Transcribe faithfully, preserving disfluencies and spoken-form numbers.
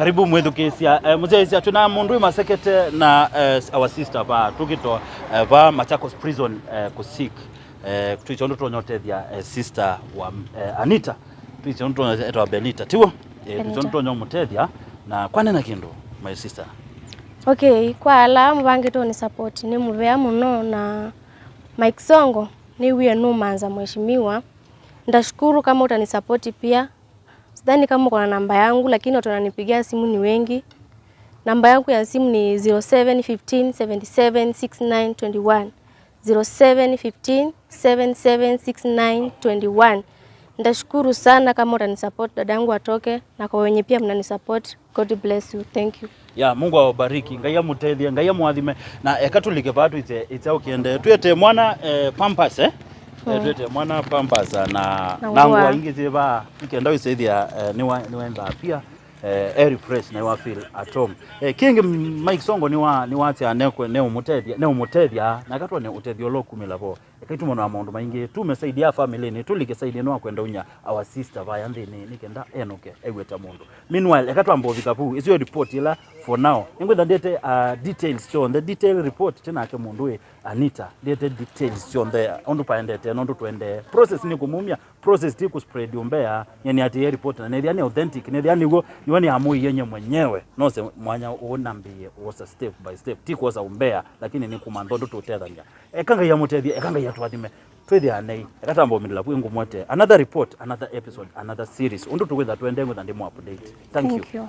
Karibu mwĩthukĩĩsya. Eh, mũsyaĩĩsya, twĩ na mũndũ wĩ masekete na, eh, our sister va tũkĩto, eh, va Machakos prison, eh, kũsik. Eh, twĩsĩ ũndũ tũtonya ũtethya, eh, sister wa, eh, Anita. Twĩsĩ ũndũ tũtonya etwa Benita, tiw'o? Eh, twĩsĩ ũndũ Benita. Tũtonya ũmũtethya na kwanena kĩndũ, my sister. Okay, kwa ala mũvangĩte ũnĩ support, nĩ mũvea mũno, na Mike Songo, nĩw'ie nũmanza mheshimiwa. Ndashukuru kama utanisapoti pia. Sidhani kama uko na namba yangu, lakini watu wananipigia simu ni wengi. Namba yangu ya simu ni zero seven fifteen seventy seven six nine twenty one. Zero seven fifteen seventy seven six nine twenty one. Ndashukuru sana kama utanisupport dadangu atoke, na kwa wenye pia mnanisupport, God bless you. Thank you. Ya, Mungu awabariki. Ngai amũtethye, Ngai amũathime. Na eka tũlike vaa twĩte, ĩkya ũkĩende. Twĩte mwana, eh, Pampers, eh? Eh, mm. Twĩte mwana Pampers na, na, na ngũa. Ngũa ingĩ syĩ vaa, nĩkenda wĩsĩthĩa, eh, nĩwa-, nĩwendaa pia, eh, e refresh na wa feel at home. Eh, kĩngĩ Mike Songo nĩwa-, nĩwasya nekwe, neũmũtethya, neũmũtethya, na katwone ũtethyo ũla ũkumĩla vo. Ekai tũmone na maũndũ maingĩ, tume side ya family-inĩ, tũlike side ĩno wa kwenda unya our sister vaya nthĩnĩ, nĩkenda enũke, aiw'e ta mũndũ. Meanwhile, eka twamba ũvika vu, ĩsu yo report ĩla for now. Nĩngwĩtha ndĩte, uh, details syonthe, detail report, tĩ nake mũndũ wĩ Anita, ndĩte details syonthe, ũndũ paendete, na ũndũ tũendee. Process nĩ kũmumya, process ti kũspread ũmbea, nyie nĩatĩĩe report, na nethĩa nĩ authentic, nethĩa nĩw'o, nĩw'o nĩamũie nye mwenyewe. Nose mwanya ũũ nambĩĩe wosa step by step, ti kwosa ũmbea, lakini nĩ kũmantha ũndũ tũtethany'a. Eka Ngai amũtethye, eka Ngai atũathime. Twĩthĩanei. Eka tamba ũmĩlĩla vu ngũmwete. Another report, another episode, another series. Ũndũ tũkwĩtha twende ngwĩtha ndĩmũ update. Thank you. Thank you.